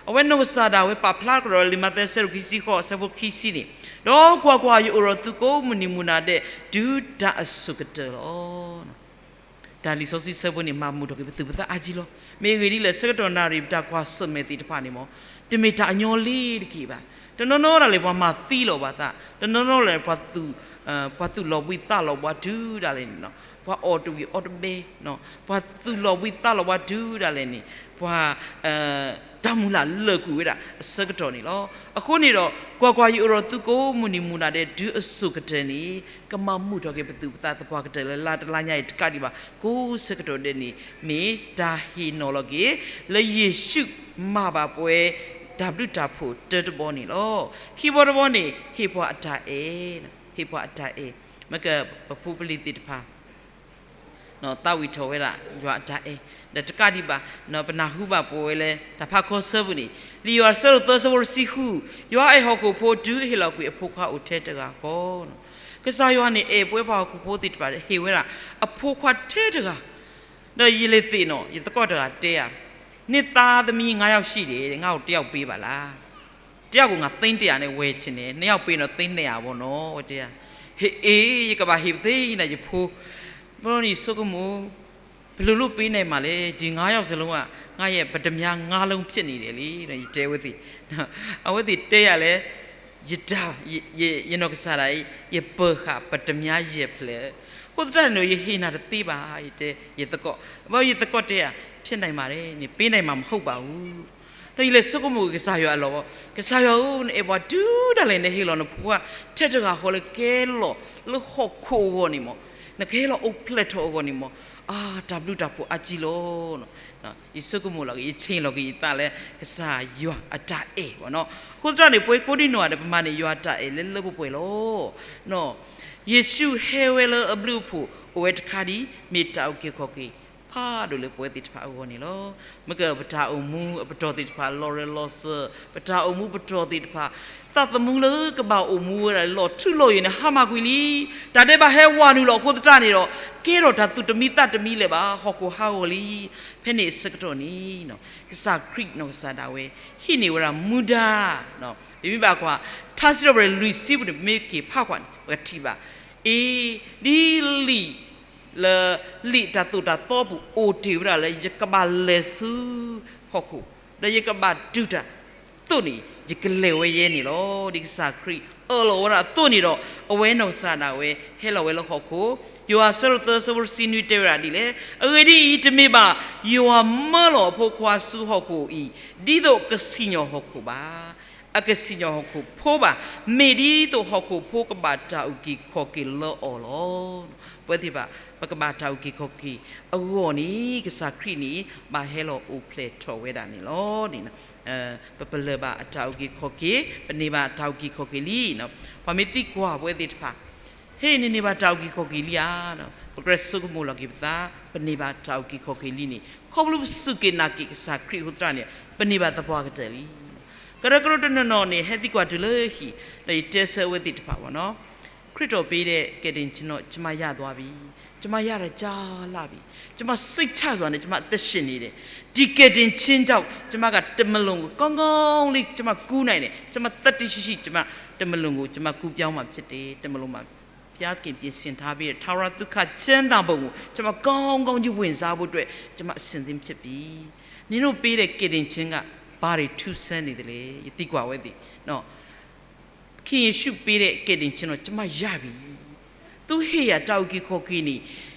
အဝဲနီၢ်ကစၢ်ဒၣ်ဝဲပာ်ဖျါကဒီးလံာ်မးသဲဆၢဒိၣ်ခံဆံဃိးဆၢဖိခံဆံန့ၣ်, ဒီးကွၢ်ကွၢ်, ယအိၣ်ဒီးသုကိးမုၢ်နံၤမုၢ်နၤဒဲး တုၤတၢ်အစိၤကတၢၢ်လီၤ. တၢ်လံာ်စီဆှံဆၢဖိန့ၣ် မၤမုာ်ထီၣ်က့ၤပသူၣ်ပသးအါကံလီၤ. မ့ၢ်အဂ့ၢ်ဒ်လဲၣ် ဆၢကတီၢ်နၣ်ရံၣ်ပတၢ်ကွၢ်ဆၢၣ်မဲာ်သ့ၣ်တဖၣ်န့ၣ်မ့ၢ် တမ့ၢ်တၢ်အညီလ့ၤတက့ၢ်ဘၣ်. တနီၤနီၤဒၣ်လဲာ်ပှၤမၤသံလီၤပှၤသး, တနီၤနီၤလဲာ်ပှၤသူၣ်လီၤဘှံးသးလီၤဘှါတုၤဒၣ်လဲာ်န့ၣ်, ပှၤအီၣ်တဝံၣ်အီတဘဲ, ပှၤသူၣ်လီၤဘှံးသးလီၤဘှါတုၤဒၣ်လဲာ်န့ၣ်, ပှၤ တၢ်မုၢ်လၢ်လၢာ်ကွံာ်ဝဲဒၣ်အဆၢကတီၢ်န့ၣ်လီၤ. အဃိန့ၣ်ဒီး ကွၢ်ကွၢ်, ယအိၣ်ဒီးသုကိးမုၢ်နံၤမုၢ်နၤဒဲး တုၤအစိၤကတၢၢ်န့ၣ်, ကမၤမုာ်ထီၣ်က့ၤပသူၣ်ပသးသပှၢ်ကတၢၢ်လၢ လါတလါညါအံၤတကးဒံးဘၣ် ကိးဆၢကတီၢ်ဒဲးန့ၣ် မ့ၢ်တၢ်ဟ့ၣ်နီၤလီၤက့ၤ လၢယ့ၣ်ၡူးမၤဘၣ်ပဝဲ တၢ်ဘျုးတၢ်ဖှိၣ်တၢတဘီန့ၣ်လီၤ. ခံဘီတဘီန့ၣ် ဟ့ၣ်ပှၤအတၢ်အဲၣ်, ဟ့ၣ်ပှၤအတၢ်အဲၣ်, မ့ၢ်ကပဖိပလံၤသ့ၣ်တဖၣ် သးဝံၣ်ထီၣ်ဝဲဒၣ် ယွၤအတၢ်အဲၣ်, ဒီးတကးဒံးဘၣ် ပနၢ်ဟူဘၣ်ပဝဲလၢ တၢ်ဖးခီဆၢပူၤန့ၣ်, လံာ်ယိၤဟၣ်ဆၢဒိၣ်သၢဆၢဖိတဆံဃု, ယွၤအဲၣ်ဟီၣ်ခိၣ်ဖိ တုၤဟ့ၣ်လီၤကွံာ်အဖိခွါအိၣ်ထဲတဂၤဃီ, ကစၢ်ယွၤန့ၣ်အဲၣ်ပဝဲပှၤဟီၣ်ခိၣ်ဖိသ့ၣ်တဖၣ် ဟ့ၣ်ဝဲဒၣ် အဖိခွါထဲတဂၤ, ဒီးယလဲၤသ့ၣ်နီၣ် ယသကိးတဂၤတဲယၤ, နသားသမီးငါးယောက်ရှိတယ်, ငါ့ကိုတစ်ယောက်ပေးပါလား, တစ်ယောက်ကိုငါသိန်းတစ်ရာနဲ့ဝယ်ချင်တယ်, နှစ်ယောက်ပေးရင်တော့ သိန်းနှစ်ရာပေါ့နော်, ဝဲတဲယၤ, ဟ့ၣ်, အ့, ယကဘၣ်ဟ့ၣ်ပသ့နၤယဖိ, ဘျီန့ၣ်ယဆိကမိၣ်, ဘယ်လိုလုပ်ပေးနိုင်မှာလဲ, ဒီငါးယောက်စလုံးက ငါ့ရဲ့ပတ္တမြားငါးလုံးဖြစ်နေတယ်လေ, ယတဲဝဲသ့ၣ်, အဝဲသ့ၣ်တဲယၤလဲၣ်, ယတၢ်, ယနီၢ်ကစၢ်ဒၣ်အံၤ ယပၢၤဃာ်ပတ္တမြားယဲၢ်ဖျၢၣ်, အဃိသတးန့ၣ် ယဟ့ၣ်နၤတသ့ဘၣ်, ယတဲ, ယသကိး, ဘၣ်ယသကိးတဲယၤ, ဖြစ်နိုင်ပါတယ်, နပေးနိုင်မှာမဟုတ်ပါဘူး, ဒီးယလဲၤဆိကမိၣ်က့ၤကစၢ်ယွၤအလီၢ်, ကစၢ်ယွၤဧၢ, နအဲၣ်ပှၤတုၤဒၣ်လဲာ် နဟ့ၣ်လီၤနဖိခွါထဲတဂၤဃီလၢကဲလီၤလၢဟီၣ်ခိၣ်အဂီၢ်န့ၣ်မး, နကဟဲလီၤအိၣ်ဖျဲၣ်ထီၣ်အဂီၢ်န့ၣ်မး, အါ, တၢ်ဘျုးတၢ်ဖှိၣ်အါကံလီၤ. ယဆိကမိၣ်လီၤက့ၤ, ယဆ့ၣ်နီၤလီၤက့ၤယသးလၢ ကစၢ်ယွၤအတၢ်အဲၣ်ဘၣ်နီၤ. အဃိသတးန့ၣ် ပဝဲကိးဒံနီၢ်ဂၤဒဲး ပမၤန့ၢ်ယွၤအတၢ်အဲၣ်လၢလၢပှဲၤပှဲၤလီၤ. ယ့ၣ်ၡူးဟဲဝဲလၢအဘျုးအဖှိၣ်အိၣ်ဝဲတခါဒံး မ့ၢ်တၢ်အုၣ်က့ၤခီၣ်က့ၤ ဖးဒိၣ်လၢပဝဲသ့ၣ်တဖၣ်အဂီၢ်န့ၣ်လီၤ. မ့ၢ်ကပတၢ်အိၣ်မူအပတီၢ်သ့ၣ်တဖၣ် လီၤရၢၢ်လီၤစၢၤ, ပတၢ်အိၣ်မူပတီၢ်သ့ၣ်တဖၣ်, သးသမူလၢကဘၣ်အိၣ်မူဝဲဒၣ်လီၤထူလီၤယိာ်န့ၣ် ဟါမၢ်ကွံာ်လံ. တၢ်ဒဲးဘးဟဲဝးနုာ်လီၤအဃိသတးန့ၣ်ဒီး ကဲထီၣ်တၢ်သူၣ်တမံသးတမံလၢၤဘၣ်, ဟီၣ်ခိၣ်ဟးဂီၤလံ. ဖဲန့ၣ်အဆၢကတီၢ်န့ၣ် ကစၢ်ခရံာ်နီၢ်ကစၢ်ဒၣ်ဝဲ ဟံးန့ၢ်ဝဲဒၣ်မူဒါ, ပမ့ၢ်ဘၣ်ကွၢ် ထါစံးထီၣ်ပတြၢၤလွံၢ်ဆံပူၤန့ၣ် ပမ့ၢ်က့ၤဖးကွၢ်န့ၣ် ပကထံၣ်ဘၣ်, အ့, ဒ်လံာ် လၢ လံာ်တၢ်သိၣ်တၢ်သီပူၤအိၣ်တ့ၢ်ဝဲဒၣ်လၢ ယကဘၣ်လဲၤဆူဟီၣ်ခိၣ်, ဒီးယကဘၣ်တူၢ်တၢ်သိၣ်န့ၣ် ယကလဲၤဝဲယဲန့ၣ်လီၤ. ဒ်ကစၢ်ခရံာ်အၢၣ်လီၤဝဲဒၣ်အသိးန့ၣ်ဒီး အဝဲနီၢ်ကစၢ်ဒၣ်ဝဲ ဟဲလီၤဝဲလၢဟီၣ်ခိၣ်, ယိၤဟၣ်အဆၢဒိၣ်သၢ အဆၢဖိတဆံနွံတဲဝဲဒၣ်ဒ်လဲၣ်, အဂ့ၢ်ဒ်အံၤ, တမ့ၢ်ဘၣ်ယွၤမၢလီၤအဖိခွါဆူဟီၣ်ခိၣ်အံၤ ဒ်သိးကစံၣ်ညီၣ်ဟီၣ်ခိၣ်ဘၣ်. အကစံၣ်ညီၣ်ဟီၣ်ခိၣ်ဖိဘၣ်, မ့ၢ်ဒ်သိးဟီၣ်ခိၣ်ဖိကဘၣ်တၢ်အုၣ်က့ၤခီၣ်က့ၤလၢအီၤလီၤ. ပဝဲသ့ၣ်တဖၣ် ပကဘၣ်တၢ်အုၣ်က့ၤခီၣ်က့ၤအဂီၢ်န့ၣ် ကစၢ်ခရံာ်န့ၣ် ဘၣ်ဟဲလီၤအိၣ်ဖျဲၣ်ထီၣ်ဝဲဒၣ်န့ၣ်လီၤ. ပပလၢၢ်ဘၣ်အတၢ်အုၣ်က့ၤခီၣ်က့ၤ, ပန့ၢ်ဘၣ်အတၢ်အုၣ်က့ၤခီၣ်က့ၤလံ. ပှၤမ့ၢ်သံကွၢ်ပဝဲသ့ၣ်တဖၣ် ဟ့ၣ် နန့ၢ်ဘၣ်တၢ်အုၣ်က့ၤခီၣ်က့ၤလံဧါ. ပကြၢးဆိကမိၣ်လီၤက့ၤပသး, ပန့ၢ်ဘၣ်တၢ်အုၣ်က့ၤခီၣ်က့ၤလံန့ၣ် ခီဖျိပစူၢ်က့ၤနာ်က့ၤကစၢ်ခရံာ်အဃိသတးန့ၣ် ပန့ၢ်ဘၣ်သပှၢ်ကတၢၢ်လံ. ကရၢကရိတနီၤနီၤန့ၣ် ဟဲသံကွၢ်တုၤလၢဟံၣ်, ဒီးယတဲဆၢအဝဲသ့ၣ်တဖၣ်ဘၣ်နီၤ, ခရံာ်တီပ့ၤဒဲးကဲဒံၣ်ဆ့နီၤ ကမၤယၢ်သွါဘံ, ကမၤယၢ်တၢ်ကၢလၢ်ဘံ, ကမၤစိတ်ချစွာန့ၣ် ကမၤအသက်ရှင်နေတယ်, ဒီကယ်တင်ခြင်းကြောင့် ကျွန်မကတမလွန်ကို ကောင်းကောင်းလေး ကျွန်မကူးနိုင်တယ်, ကျွန်မသတ္တိရှိရှိ ကျွန်မတမလွန်ကို ကျွန်မကူးပြောင်းမှာဖြစ်တယ်, တမလွန်မှာ ဘုရားသခင်ပြင်ဆင်ထားပေးတဲ့ ထာဝရသုခချမ်းသာပုံကို ကျွန်မကောင်းကောင်းကြီးဝင်စားဖို့အတွက် ကျွန်မအဆင်သင့်ဖြစ်ပြီ. နင်တို့ပေးတဲ့ကယ်တင်ခြင်းက ဘာတွေထူးဆန်းနေသလဲ, ယသံကွၢ်ဝဲသ့ၣ်, ခင်ယေရှုပေးတဲ့ကယ်တင်ခြင်းတော့ ကျွန်မရပြီ. သုဟ့ၣ်ယၤတၢ်အုၣ်က့ၤခီၣ်က့ၤန့ၣ်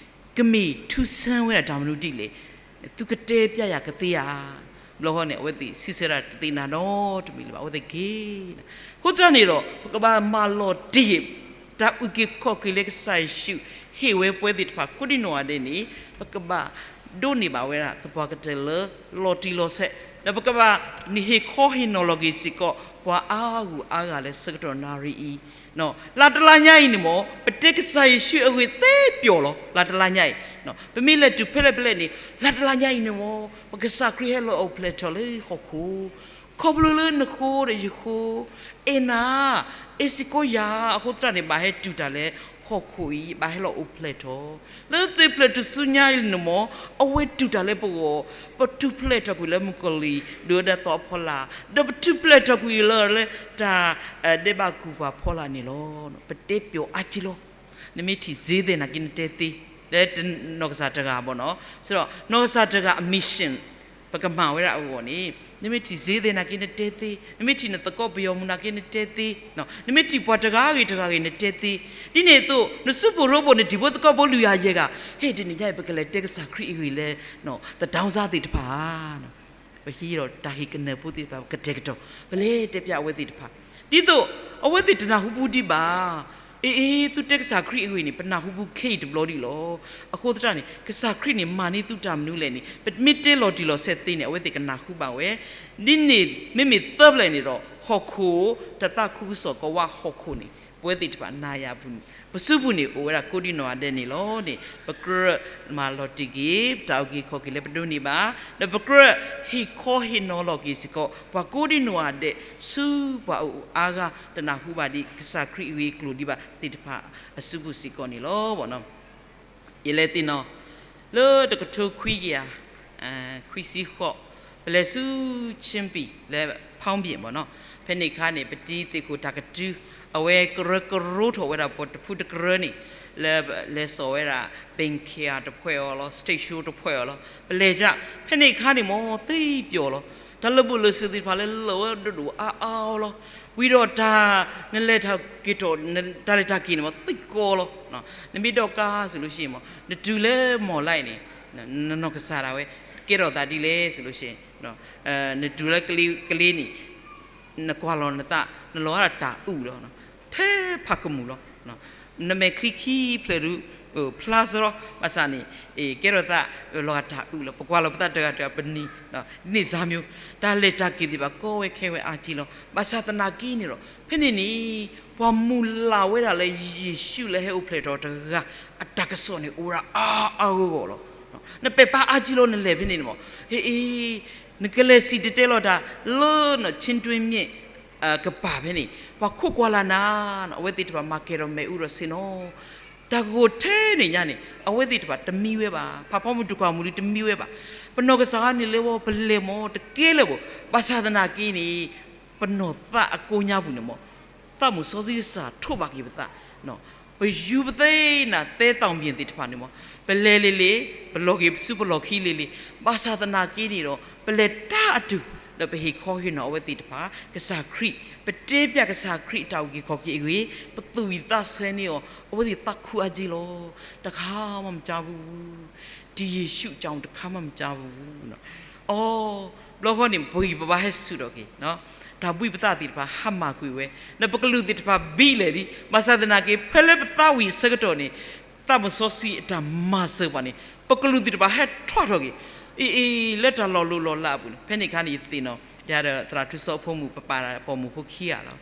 ကမ့ၢ်ထူးဆန်းဝဲဒၣ်တၢ်မနုၤဒ်လဲၣ်, သုကတဲပြရာ်ကသ့ဧါ. ဘျီဃီန့ၣ် အဝဲသ့ၣ်စံးဆၢဒၣ်တသ့နၤဒီတမံၤလၢၤဘၣ်, အဝဲသ့ၣ်က့ၤ. အဃိသတးန့ၣ်ဒီး ပကဘၣ်မၤလီၤတံၢ် တၢ်အုၣ်က့ၤခီၣ်က့ၤလၢကစၢ်ယ့ၣ်ၡူးဟ့ၣ်ဝဲပဝဲသ့ၣ်တဖၣ် ကိးဒံနီၢ်ဂၤဒဲးန့ၣ် ပကဘၣ်ဒိးန့ၢ်ဘၣ်ဝဲဒၣ်သပှၢ်ကတၢၢ်လၢလီၤတံၢ်လီၤဆဲး, ဒီးပကဘၣ်န့ၢ်ဟ့ၣ်ခီဟ့ၣ်နီၤလီၤက့ၤစ့ၢ်ကီး ပှၤအါဂုၤအါဂၤလၢဆၢကတီၢ်နၣ်ရံၣ်အံၤ လါတလါညါအံၤန့ၣ်မ့ၢ် ပတဲကစၢ်ယ့ၣ်ၡူးအဂ့ၢ်သ့ပျီၤလီၤ. လါတလါညါအံၤ ပမ့ၢ်လဲၤတုၤဖဲလဲၣ်ဖဲလဲၣ်န့ၣ် လါတလါညါအံၤန့ၣ်မ့ၢ် ပကစၢ်ခရံာ်ဟဲလီၤအိၣ်ဖျဲၣ်ထီၣ်လၢဟီၣ်ခိၣ်, ခီဖျိလၢနဃိဒီးယဃိ အဲၣ်နၤ, အဲၣ်စ့ၢ်ကီးယၤအဃိသတးန့ၣ် ဘၣ်ဟဲတုၤတၢ်လၢဟီၣ်ခိၣ်အံၤ ဘၣ်ဟဲလီၤအိၣ်ဖျဲၣ်ထီၣ် လၢသ့ၣ်ဖျဲၣ်ထူၣ်စုညါအံၤန့ၣ်မ့ၢ် အဝဲတုၤတၢ်လၢပဂီၢ်, ပထူၣ်ဖျဲၣ်ထီၣ်ကွံာ်လၢမုၣ်ကီၤလံၢ် ဒုးဝဲဒၣ်သီအဖီလာ်, ဒီးပထူၣ်ဖျဲၣ်ထီၣ်ကွံာ်လၢ လၢတၢ်ဒဲးဘးကူၣ်ပှၤဖီလာ်န့ၣ်လီၤ. ပတဲပျီအါကံလီၤ. နမ့ၢ်ထံၣ်စ့သ့ၣ်နာ်က့နတဲသ့, လၢနီၢ်ကစၢ်တဂၤဘၣ်နီၤ, ဒီးနီၢ်ကစၢ်တဂၤအ mission ပကမၤဝဲဒၣ်အဂီၢ်န့ၣ် နမ့ၢ်ထံၣ်စ့သ့ၣ်နာ်က့နတဲသ့, နမ့ၢ်ထံၣ်နသကိးပယီၤမုၣ်နာ်က့နတဲသ့, နမ့ၢ်ထံၣ်ပှၤတဂၤဂ့ၤတဂၤဂ့ၤနတဲသ့, ဒ်န့ၣ်အသိး နစုပူၤရိပူၤန့ၣ် ထံၣ်ဖိသကိးဖိလွံၢ်ဂၤယဲၢ်ဂၤ, ဟဲ တနံၤညါအံၤ ပကလဲၤတဲကစၢ်ခရံာ်အဂ့ၢ်လၢ သတးစါသ့ၣ်တဖၣ်ဧါ. ပဟံးဒီးတၢ်ဟ့ၣ်ကနၢၤဖိသ့ၣ်တဖၣ် ပကတဲာ်ကတီၤ ပလဲၤတဲပျးအဝဲသ့ၣ်တဖၣ်, ဒ်သိးအဝဲသ့ၣ်တနၢ်ဟူပူၤဒံးဘၣ်. အ့ အ့ သုတဲကစၢ်ခရံာ်အဂ့ၢ်န့ၣ် ပနၢ်ဟူပူၤခဲအံၤတဘျီဒံးလီၤ. အဃိသတးန့ၣ် ကစၢ်ခရံာ်န့ၣ် မၤန့ၢ်သုတၢ်မနုၤလဲၣ်န့ၣ် ပမ့ၢ်တဲလီၤတံၢ်လီၤဆဲးသ့န့ၣ် အဝဲသ့ၣ်ကနၢ်ဟူဘၣ်ဝဲ. ဒ်န့ၣ် မ့မ့ၢ်သၢဖျၢၣ်န့ၣ်ဒီး ဟီၣ်ခိၣ် တၢ်သးခုကစီၣ်ကိးဝဲဟီၣ်ခိၣ်န့ၣ် ပဝဲသ့ၣ်တဖၣ်နၤယၤပူၤန့ၣ် ပစုပူၤန့ၣ် အိၣ်ဝဲဒၣ်ကိးဒံနီၢ်ဂၤဒဲးန့ၣ်လီၤန့ၣ် ပကြၢးမၤလီၤတံၢ်က့ၤ ပတၢ်အုၣ်က့ၤခီၣ်က့ၤလၢပဒိးန့ၢ်ဘၣ်, ဒီးပကြၢးဟ့ၣ်ခီဟ့ၣ်နီၤလီၤက့ၤစ့ၢ်ကီး ပှၤကိးဒံနီၢ်ဂၤဒဲး ဆူပှၤအအိၣ်အါဂၤ တနၢ်ဟူဘၣ်ဒံး ကစၢ်ခရံာ်အဂ့ၢ်အကျိၤဒံးဘၣ်သ့ၣ်တဖၣ်အစုပူၤစ့ၢ်ကီးန့ၣ်လီၤ. ယလဲၤသ့ၣ်နီၣ် လၢတကထိခွံကယၤ ခွံဆံဃိး ပလဲၤဆူ ချင်းပြည် လၢ ဖၣ်ဘ့ၣ် မ့ၢ်နီၣ်, ဖဲန့ၣ်အခါန့ၣ် ပတံၤသ့ၣ်ခိၣ်တၢ်ကတုၤ အဝဲကရၢကရိထီၣ်ဝဲဒၣ်ပတဖုတကရၢန့ၣ် လၢလဲၤစိာ်ဝဲဒၣ် ဘ့ၣ်ခ့ၣ်အါ တဖှဲၣ်အီၤလီၤ, stage show တဖှဲၣ်အီၤလီၤ. ပလဲၤကၢ် ဖဲန့ၣ်အခါန့ၣ်မ့ၢ်သ့ပျီၤလီၤ. တၢ်လၢဘူၣ်လၢစ့ၤသ့ၣ်တဖၣ်လၢလၢာ်ဝဲဒိၣ်ဒိၣ်အါအါအီၤလီၤ. ဝံၤဒီးတၢ် နလဲၤတၢ်က့ၤထီၣ် တၢ်လဲၤတၢ်က့ၤန့ၣ်မ့ၢ်သ့ကီလီၤ. နမ့ၢ်ဒိးကါစ့ၢ်လၢဆ့မ့ၢ် နတုၤလၢမီၢ်လၢ်အံၤန့ၣ် နနီၢ်ကစၢ်ဒၣ်ဝဲ ကဲထီၣ်သးဒ်လဲၣ်စ့ၢ်လၢဆ့ နတုၤလၢကလ့န့ၣ် နကွၢ်လီၤနသး နလီၤဂာ်ဒီးတၢ်အုၣ်လီၤ. ထဲဖးကမူၣ်လီၤ. နမဲာ်ချံခံဖျၢၣ်ဒုး ဖျါစရီ ဘၣ်ဆၣ်န့ၣ် ကဲထီၣ်သး လီၤဂာ်တၢ်အုၣ်လီၤ. ပကွၢ်လီၤပသးတဂၤတဂၤပနံၤ န့ၣ်စါမၠိ တၢ်လဲၤတၢ်က့ၤသ့ၣ်တဖၣ် ကီဝဲခဲဝဲအါကံလီၤ. ဘၣ်ဆၣ်သနာ်က့န့ၣ်ဒီး ဖဲန့ၣ်န့ၣ် ပှၤမုၢ်လၢ်ဝဲဒၣ်လၢယ့ၣ်ၡူးလၢဟဲအိၣ်ဖျဲၣ်ထီၣ်တဂၤ အတၢ်ကစီၣ်န့ၣ်အိၣ်ဝဲဒၣ်အါအါဂီၢ်ဂီၢ်လီၤ. နပဲာ်ပၢ်အါကံလီၤ နလဲၤဖဲန့ၣ်န့ၣ်မး, ဟ့ၣ်အ့, နကလဲၤစံၣ်တဲၤတဲလီၤတၢ်လၢ န ချင်းတွင်းမြစ် ကပၤဖဲန့ၣ် ပှၤခိးကွၢ်လၢ်နၤ, အဝဲသ့ၣ်တဖၣ်မၤကဲၤထီၣ်မ့ၣ်အူဒီးဆ့ၣ်နီၤ, တၢ်ဂိၢ်ထဲန့ၣ်ညါန့ၣ် အဝဲသ့ၣ်တဖၣ်တမံဝဲဘၣ်, ဖးဖီမုၢ်တကွၢ်မုၢ်လံတမံဝဲဘၣ်, ပနီၢ်ကစၢ်ဧၢန့ၣ်လဲၤဝဲ ပလဲၤမး တကဲလၢၤဘၣ်, ဘၣ်ဆၣ်သနာ်က့န့ၣ် ပနီၢ်သးအကိးညါပူၤန့ၣ်မး သးမုၢ်စီဆှံကစၢ်ထိးဘၣ်က့ၤပသး, ပယူၤပသ့ၣ်နၤသဲသီၣ်ဘံၣ်သ့ၣ်တဖၣ်န့ၣ်မး, ပလဲၤလံၤလံၤ ပလီၢ်က့ၤပစုပလီၢ်ခံလံၤလံၤ, ဘၣ်ဆၣ်သနာ်က့န့ၣ်ဒီး ပလဲၤတၢ်အတုၤ ဒီးပဟ့ၣ်ခီဟ့ၣ်နီၤအဝဲသ့ၣ်တဖၣ် ကစၢ်ခရံာ်, ပတဲပၠးကစၢ်ခရံာ်အတၢ်အုၣ်က့ၤခီၣ်က့ၤအဂ့ၢ်, ပသူၣ်ဝံၣ်သးဆၢန့ၢ်အီၤ အဝဲသ့ၣ်သးခုအါက့လီၤ, တခါမ့ၢ်မ့ၢ်ကၠါပူၤ တယ့ၣ်ၡူးကၠါတခါမ့ၢ်မ့ၢ်ကၠါပူၤ, အီ, ဘျီဃီန့ၣ် ပဂံၢ်ပဘါဟဲဆူၣ်ထီၣ်က့ၤ, တၢ်ဘှံးပသးသ့ၣ်တဖၣ်ဟးမၤကွံာ်ဝဲ, ဒီးပကလုာ်သ့ၣ်တဖၣ်ဘံၣ်လဲၣ်လံ, ဘၣ်ဆၣ်သနာ်က့ ဖဲလၢပသးဝံၣ်အဆၢကတီၢ်န့ၣ် သးမုၢ်စီဆှံအတၢ်မၤစၢၤပှၤန့ၣ် ပကလုာ်သ့ၣ်တဖၣ်ဟဲထွဲထီၣ်က့ၤ, အံၤ အံၤ လၢတၢ်လီၤလိၤလီၤလးအပူၤန့ၣ် ဖဲန့ၣ်အခါန့ၣ် ယသ့ၣ်နီၣ် ယၤဒီးသရၣ်ထူစီဖိမုၣ် ပပာ်ပိာ်မုၣ်ဖိခံဂၤလီၤ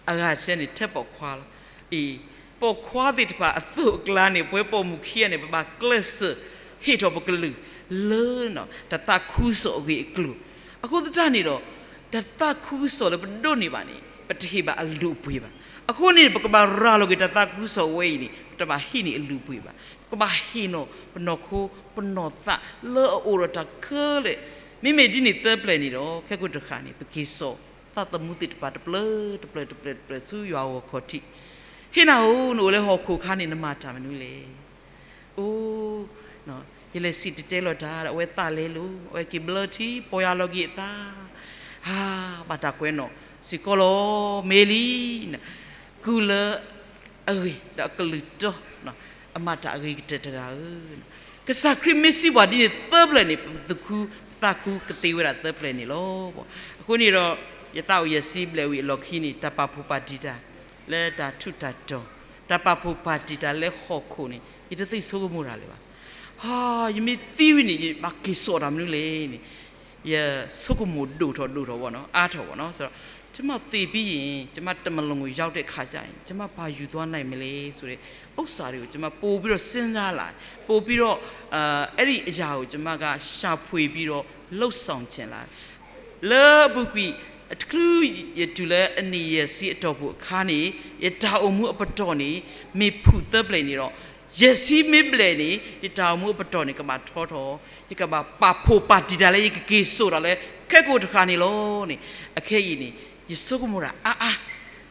အဂၤဆဲန့ၣ် ထဲပိာ်ခွါလီၤ. အံၤ ပိာ်ခွါသ့ၣ်တဖၣ်အသိးအကျါန့ၣ် ပဝဲပိာ်မုၣ်ခံဂၤန့ၣ် ပဘၣ်ကျဲးစၢးဟ့ၣ်ထီၣ်ပကလုာ်လၢ တၢ်သးခုကစီၣ်အဂ့ၢ်အကျိၤ, အဃိသတးန့ၣ်ဒီး တၢ်သးခုကစီၣ်လၢပဒိးန့ၢ်ဘၣ်န့ၣ် ပတဟ့ၣ်ဘၣ်အလုၢ်အပှ့ၤဘၣ်. အဃိန့ၣ် ပကဘၣ်ရၤလီၤက့ၤတၢ်သးခုကစီၣ်ဝဲအံၤန့ၣ် ပတဘၣ်ဟံးန့ၢ်အလုၢ်အပှ့ၤဘၣ်. ပကဘၣ်ဟ့ၣ်နီၤပနီၢ်ခိ ပနီၢ်သးလၢအအိၣ်ဒီးတၢ်ခဲလၢာ်, မ့မ့ၢ်ဒ်န့ၣ်သၢပျၢၤန့ၣ်ဒီး ခဲကိာ်တဃၣ်န့ၣ် ပက့ၤစိာ် သးသမူသ့ၣ်တဖၣ်တဖျၢၣ်တဖျၢၣ်တဖျၢၣ်တဖျၢၣ် ဆူယွၤအဂီၢ်ခီၣ်ထံး, ဟ့ၣ်နၤဧၢ, နအိၣ်လၢဟီၣ်ခိၣ်အခါန့ၣ် နမၤတၢ်မနုၤလဲၣ်. အိ, ယလဲၤစံၣ်တဲၤတဲလီၤတၢ်ဒီး အဝဲသးလဲလိာ်, အဝဲက့ၤဘျၢထံ ပီၢ်ယၢ်လီၤက့ၤအသး, ဟါ, ဘၣ်တၢ်ကွဲးနီၣ်စ့ၢ်ကီးလီၤ, မ့ၢ်လံ ကုၢ်လၢအဂ့ၤဒီးအကလုၢ်တီ, အမၤတၢ်အဂ့ၤကတၢၢ်တဂၤဧၢ, ကစၢ်ခရံာ်မ့ၢ်စံးပှၤဒ်န့ၣ်သၢပျၢၤန့ၣ် ပသူၣ်ခုသးခုကသ့ဝဲဒၣ်သၢပျၢၤန့ၣ်လီၤ. အဃိန့ၣ်ဒီး ယသးအိၣ်ယဲၢ်ဆံဘျဲၣ်ဝံၤအလီၢ်ခံန့ၣ် တၢ်ပာ်ဖှိၣ်ပာ်တံၢ်တၢ် လၢတၢ်ထူးတၢ်တီၤ, တၢ်ပာ်ဖှိၣ်ပာ်တံၢ်တၢ်လၢဟီၣ်ခိၣ်န့ၣ် ယတသ့ဆိကမိၣ်တၢ်လၢၤဘၣ်. ဟါ, ယမ့ၢ်သံဝံၤန့ၣ် ယဘၣ်က့ၤစိာ်တၢ်မနုၤလဲၣ်န့ၣ် ယဆိကမိၣ်ဒိၣ်ထီၣ်ဒိၣ်ထီၣ်ဘၣ်နီၤ, အါထီၣ်ဘၣ်နီၤ, ဆိုတော့ ကျွန်မသေပြီးရင် ကျွန်မတမလွန်ကိုရောက်တဲ့အခါကျရင် ကျွန်မဘာယူသွားနိုင်မလဲဆိုတဲ့ဥစ္စာတွေကို ကျွန်မပိုပြီးတော့စဉ်းစားလာတယ်, ပိုပြီးတော့ အဲ, အဲ့ဒီအရာကို ကျွန်မကရှာဖွေပြီးတော့လှုပ်ဆောင်ချင်လာတယ်. လၢအပူၤကွံာ် အတချုးယတုၤလၢအနံၣ်ယဲၢ်ဆံအတီၢ်ပူၤအခါန့ၣ် ယတၢ်အိၣ်မူအပတီၢ်န့ၣ် မ့ၢ်ဖုၣ်သၢပျဲၢ်န့ၣ်ဒီး ယဲၢ်ဆံမ့ၢ်ဘျဲၣ်န့ၣ် ယတၢ်အိၣ်မူအပတီၢ်န့ၣ် ကဘၣ်ထီထီၣ်, ယကဘၣ်ပာ်ဖှိၣ်ပာ်တံၢ်တၢ်လၢ ယကက့ၤစိာ်တၢ်လၢ ခဲကိာ်တဃၣ်န့ၣ်လီၤန့ၣ်. အခဲအံၤန့ၣ် ယဆိကမိၣ်တၢ်အါအါ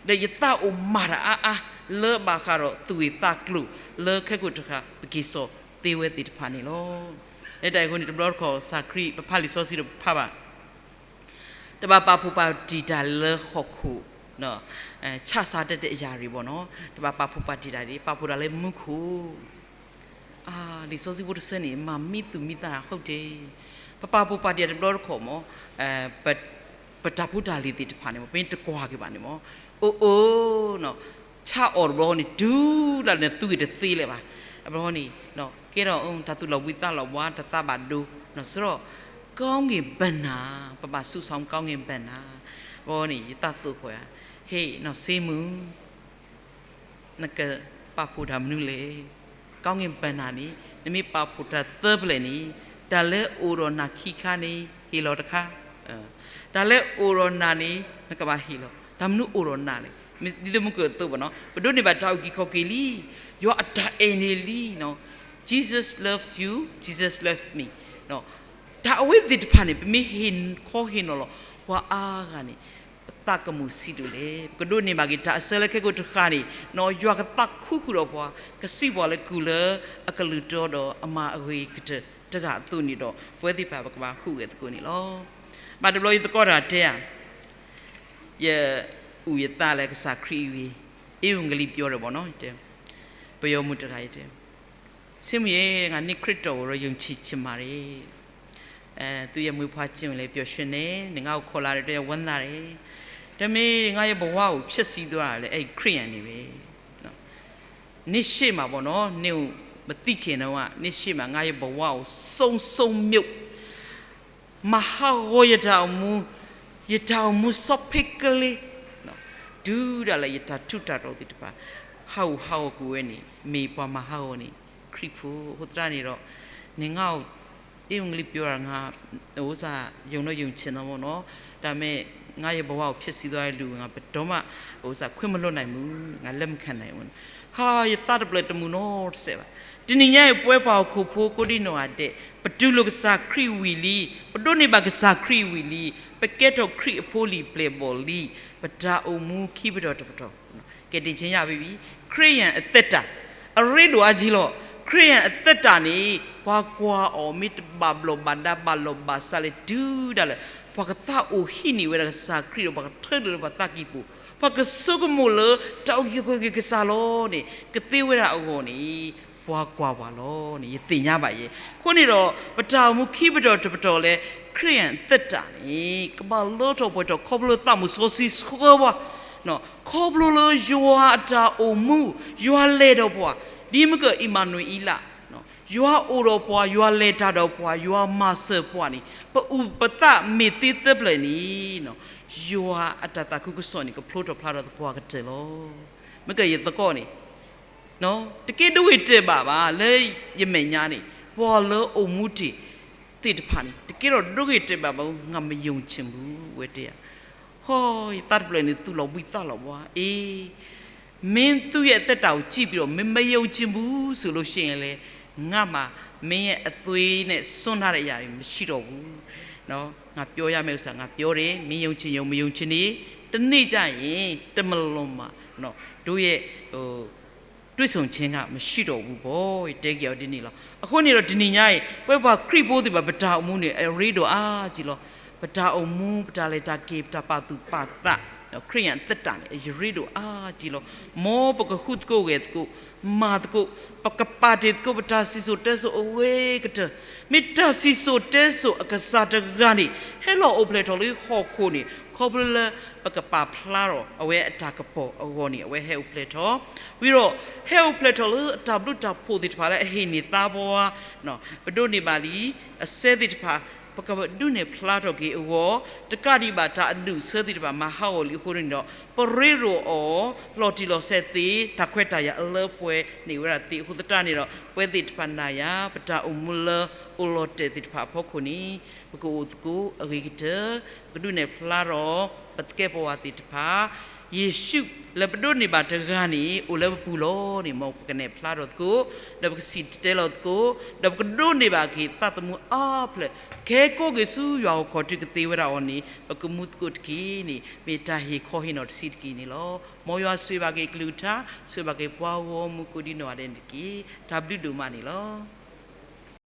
ဒီးယသးအိၣ်မၤတၢ်အါအါ လၢဘၣ်ဃးဒီးသူၣ်ဂ့ၢ်သးကျိၤ လၢခဲကိာ်တဃၣ် ပက့ၤစိာ်သ့ဝဲသ့ၣ်တဖၣ်န့ၣ်လီၤ. လၢတၢ်အံၤအဃိန့ၣ် တဘျီတခီၣ် ကစၢ်ခရံာ် ပဖးလံာ်စီဆှံဒီးပဖးဘၣ် တဘၣ်ပာ်ဖှိၣ်ပာ်တံၢ်တၢ်လၢဟီၣ်ခိၣ် ဆၣ်ဆါတၢ်တၢ်အရာၤရံၣ်ဘၣ်နီၤ, တဘၣ်ပာ်ဖှိၣ်ပာ်တံၢ်တၢ်ဒ် ပာ်ဖှိၣ်တၢ်လၢမူခိၣ်. လံာ်စီဆှံဖိတဆၢန့ၣ် မၤမံသူၣ်မံသး ဟုတ်တယ်, ပပာ်ဖှိၣ်ပာ်တံၢ်တဘျီတခီၣ်မး ပတၢ်ဖိတၢ်လံၤသ့ၣ်တဖၣ်န့ၣ် ပမ့ၢ်တကွၢ်က့ၤဘၣ်န့ၣ်မး အိၣ်အိၣ် ဆၣ်အီၣ်တဘျီန့ၣ် တုၤဒၣ်လဲာ်နသူဂ့ၤတသ့လၢၤဘၣ်. အဘျီန့ၣ် ကဲထီၣ် တၢ်သူၣ်လီၤဘှံးသးလီၤဘှါ တၢ်သးဘၣ်ဒိ ဆိုတော့ ကောင်းကင်ဘဏ္ဍာ ပဘၣ်စုဆောင်ကောင်းကင်ဘဏ္ဍာ အဘျီန့ၣ် ယသးသိၣ်ဃီဧါ, ဟ့ၣ်နီၢ်စ့မုၢ် နကပာ်ဖှိၣ်တၢ်မနုၤလဲၣ်. ကောင်းကင်ဘဏ္ဍာန့ၣ် နမ့ၢ်ပာ်ဖှိၣ်တၢ်သၢပျဲၢ်န့ၣ် တၢ်လၢအိၣ်ဒီးနၤခံခါန့ၣ် ဟ့ၣ်လီၤတခါ, တၢ်လၢအိၣ်ဒီးနၤန့ၣ် နကဘၣ်ဟ့ၣ်လီၤ. တၢ်မနုၤအိၣ်ဒီးနၤလဲၣ်. ဒ်သိးမုၢ်ကၢၢ်အသိးဘၣ်နီၤ ပဒိးန့ၢ်ဘၣ်တၢ်အုၣ်က့ၤခီၣ်က့ၤလံ, ယွၤအတၢ်အဲၣ်န့ၣ်လံနီၤ. Jesus loves you, Jesus loves me. တၢ်အဝဲသ့ၣ်တဖၣ်န့ၣ် ပမ့ၢ်ဟ့ၣ်ခီဟ့ၣ်နီၤလီၤ ပှၤအါဂၤန့ၣ် ပသးကမူၣ်ဆံးဒိၣ်လဲၣ်. ပကဒိးန့ၢ်ဘၣ်က့ၤတၢ်အဆၢလၢခဲကိာ်တဃၣ်န့ၣ်နီၤ ယွၤကသးခူဃုာ်ဒီးပှၤ, ကစံးပှၤလၢကုၢ်လၢအကလုၢ်တီဒီးအမၤအဂ့ၤကတၢၢ်တဂၤအသိးန့ၣ်ဒီး ပဝဲသ့ၣ်တဖၣ်ပကဘၣ်ဟူးဂဲၤသကိးန့ၣ်လီၤ. ဘၣ်တဘျီယသကိးတၢ်တဲဧါ, ယအုၣ်ယသးလၢကစၢ်ခရံာ်အဂ့ၢ်, ဧဝံဂေလိပြောတယ်ပေါ့နော်, ပယီၤမုၢ်တဂၤယတဲ ဆ့မုၢ်ယဲ ငါန့ၢ်ခရစ်တော်ကိုတော့ ယုံကြည်ချင်ပါတယ်. အဲ, သူ့ရဲ့မွေးဖွားခြင်းကိုလည်း ပျော်ရွှင်တယ်, ငါ့ကိုခေါ်လာတဲ့အတွက် ဝမ်းသာတယ်. ဒါပေမဲ့ ငါ့ရဲ့ဘဝကို ဖျက်ဆီးသွားတာလည်း အဲ့ဒီခရစ်ယာန်တွေပဲ နော်. နေ့ရှေ့မှာပေါ့နော်, နေ့ကိုမသိခင်တုန်းက နေ့ရှေ့မှာ ငါ့ရဲ့ဘဝကို ဆုံးရှုံးမှု မၤဟးဂီၤယတၢ်အိၣ်မူ, ယတၢ်အိၣ်မူစီဖ့ကလ့, တုၤဒၣ်လဲာ်ယတၢ်ထူးတၢ်တီၤသ့ၣ်တဖၣ် ဟးဂူာ်ဟးဂီၤကွံာ်ဝဲန့ၣ် မ့ၢ်ပှၤမၤဟးဂီၤန့ၣ် ခရံာ်ဖိ. အဃိသတးန့ၣ်ဒီး ငါ့ကို เอ๊ะ မ့ၢ်ဂ့ၤလံ ပြောတာ ငါ ဥစ္စာ ယုံတော့ယုံချင်တာပေါ့နော်, ဒါပေမဲ့ ငါ့ရဲ့ဘဝကို ဖျက်ဆီးသွားတဲ့လူကို ငါဘယ်တော့မှ ဥစ္စာ ခွင့်မလွှတ်နိုင်ဘူး, ငါလက်မခံနိုင်ဘူး. ဟာ ယသးတဖျၢၣ်တမုာ်နီတစဲးဘၣ်. တနံၤညါအံၤ ပဝဲပှၤဟီၣ်ခိၣ်ဖိကိးဒံနီၢ်ဂၤဒဲး ပတူၢ်လိာ်ကစၢ်ခရံာ်ဝံၤလံ, ပဒိးန့ၢ်ဘၣ်ကစၢ်ခရံာ်ဝံၤလံ, ပကဲထီၣ်ခရံာ်အဖိလံၤပျဲၢ်ဘီၣ်လံ, ပတၢ်အိၣ်မူခံပတီၢ်တပတီၢ် ကယ်တင်ခြင်းရပြီပြီ. ခရစ်ယာန်အသက်တာ အရ့ဒိၣ်အါကံလီၤ. ခရစ်ယာန်အသက်တာန့ၣ် ပှၤကွၢ်အီၤ မ့ၢ်တဘၣ်ဘျီၣ်ဘၣ်ဒါ ဘၣ်လီၢ်ဘၣ်စးလဲၣ် တုၤဒၣ်လဲာ် ပှၤကသးအိၣ်ဟံးန့ၢ်ဝဲဒၣ်ကစၢ်ခရံာ်ဒီး ပှၤကထၢလၢပှၤသးကံၢ်ပူၤ, ပှၤကဆိကမိၣ်လၢတၢ်အိၣ်က့ၤက့ၤကစၢ်လီၤန့ၣ် ကသ့ဝဲဒၣ်အဂီၢ်န့ၣ် ပှၤကွၢ်ပှၤလီၤန့ၣ် ယသ့ၣ်ညါဘၣ်ယဲ. အဃိန့ၣ်ဒီး ပတၢ်အိၣ်မူခံပတီၢ်တပတီၢ်လၢ ခရစ်ယာန်အသက်တာန့ၣ် ကဘၣ်လၢထီၣ်ပှဲၤထီၣ် ခီဖျိလၢသးမုၢ်စီဆှံဆှၢပှၤ, ခီဖျိလၢယွၤအတၢ်အိၣ်မူ, ယွၤလဲၤဒီးပှၤ, ဒ်မ့ၢ်က Emmanuel အံၤလၢ ယွၤအိၣ်ဒီးပှၤ, ယွၤလဲၤတၢ်ဒီးပှၤ, ယွၤမၤစၢၤပှၤန့ၣ် ပအုၣ်ပသးမ့ၢ်သ့သၢဖျၢၣ်န့ၣ် ယွၤအတၢ်သးခုကစီၣ်န့ၣ် ကဖျိထီၣ်ဖျါထီၣ်သပှၢ်ကတၢၢ်လီၤ. မ့ၢ်ကယသကိးန့ၣ် တကဲဒိဂ့ၤတဲာ်ဘၣ်ဘၣ် လၢယမဲာ်ညါန့ၣ် ပှၤလၢအိၣ်မူတ့ၢ်သ့ၣ်တဖၣ်န့ၣ် တကဲထီၣ်ဒိဂ့ၤတဲာ်ဘၣ်ဘၣ် ငါမယုံချင်ဘူး ဝဲတဲယၤ. ဟီ ယသးတဖျၢၣ်န့ၣ် သူၣ်လီၤဘှံးသးလီၤဘှါ အ့ မင်းသူ့ရဲ့အသက်တာကိုကြည့်ပြီးတော့ မင်းမယုံချင်ဘူးဆိုလို့ရှိရင်လည်း ငါမှာ မင်းရဲ့အသွေးနဲ့စွန့်ထားတဲ့အရာတွေမရှိတော့ဘူးနော်. ငါပြောရမယ့်ဥစ္စာ ငါပြောတယ် မင်းယုံချင်ယုံ မယုံချင်နေ တနေ့ကျရင် တမလွန်မှာနော် တို့ရဲ့ဟို တွေ့ဆုံခြင်းကမရှိတော့ဘူးပေါ့ တဲက့ၤအီၤဒ်န့ၣ်လီၤ. အဃိန့ၣ်ဒီးတနံၤညါအံၤ ပဝဲပှၤခရံာ်ဖိသ့ၣ်တဖၣ် ပတၢ်အိၣ်မူန့ၣ် အရ့ဒိၣ်အါကံလီၤ. ပတၢ်အိၣ်မူ ပတၢ်လဲၤတၢ်က့ၤ ပတၢ်ပာ်သူၣ်ပာ်သး ခရံာ်ယာ်အသက်တာန့ၣ် အရ့ဒိၣ်အါကံလီၤ. မ်ပကဃုသကိးဂဲၤသကိး မၤသကိး ပကပာ်တ့ၢ်သကိး ပတၢ်စံၣ်စိၤတဲစိၤအဂ့ၤကတၢၢ် မ့ၢ်တၢ်စံၣ်စိၤတဲစိၤအကစၢ်တဂၤန့ၣ် ဟဲလီၤအိၣ်ဖျဲၣ်ထီၣ်လၢဟီၣ်ခိၣ်န့ၣ် ခီဖျိလၢပကပာ်ဖျါထီၣ်အဝဲအတၢ်ကပီၤအဂီၢ်န့ၣ် အဝဲဟဲအိၣ်ဖျဲၣ်ထီၣ် ဝံၤဒီး ဟဲအိၣ်ဖျဲၣ်ထီၣ်လၢအတၢ်ဘျုးတၢ်ဖှိၣ်သ့ၣ်တဖၣ်လၢအဟ့ၣ်န့ၢ်သးပှၤ ပဒိးန့ၢ်ဘၣ်လံ အစဲသ့ၣ်တဖၣ် ပကဒုးနဲၣ်ဖျါထီၣ်က့ၤအဂီၢ် တကးဒံးဘၣ်တၢ်အဒူၣ်အဆၢသ့ၣ်တဖၣ် မၤဟးဂီၤလံအဃိန့ၣ်ဒီး ပရ့ရိၣ်အီၤ လီၤတံၢ်လီၤဆဲးသ့ တၢ်ခွဲးတၢ်ယာ်အလၢပှဲၤန့ၢ်ဝဲဒၣ်သ့အဃိသတးန့ၣ်ဒီး ပဝဲသ့ၣ်တဖၣ်နၤယၤ ပတၢ်အိၣ်မူလၢအိၣ်လီၤတဲာ်သ့ၣ်တဖၣ်အဖီခိၣ်န့ၣ် ပကအိၣ်သကိးအဂ့ၤကတၢၢ် ပကဒုးနဲၣ်ဖျါထီၣ် ပသကဲးပဝးသ့ၣ်တဖၣ် ယ့ၣ်ၡူးလၢပဒိးန့ၢ်ဘၣ်တဂၤန့ၣ် အိၣ်လၢပပူၤလီၤန့ၣ် မ်ပကနဲၣ်ဖျါထီၣ်သကိး ဒီးပကစံၣ်တဲၤတဲလီၤသကိး ဒီးပကဒိးန့ၢ်ဘၣ်က့ၤသးသမူအါဖျၢၣ် ကဟဲကိးက့ၤဆူယွၤအအိၣ်ခိးတုၤကသ့ဝဲဒၣ်အီၤန့ၣ် ပကမူသကိးတက့ၢ်န့ၣ် မ့ၢ်တၢ်ဟ့ၣ်ခီဟ့ၣ်နီၤတဆံးတက့ၢ်န့ၣ်လီၤ. မ်ယွၤဆိၣ်ဂ့ၤဘၣ်က့ၤအကလုၢ်ကထါ ဆိၣ်ဂ့ၤဘၣ်က့ၤပှၤဂီၢ်မုၢ်ကိးဒံနီၢ်ဂၤဒဲးန့ၣ်တက့ၢ်. တၢ်ဘျုးဒိၣ်မးန့ၣ်လီၤ.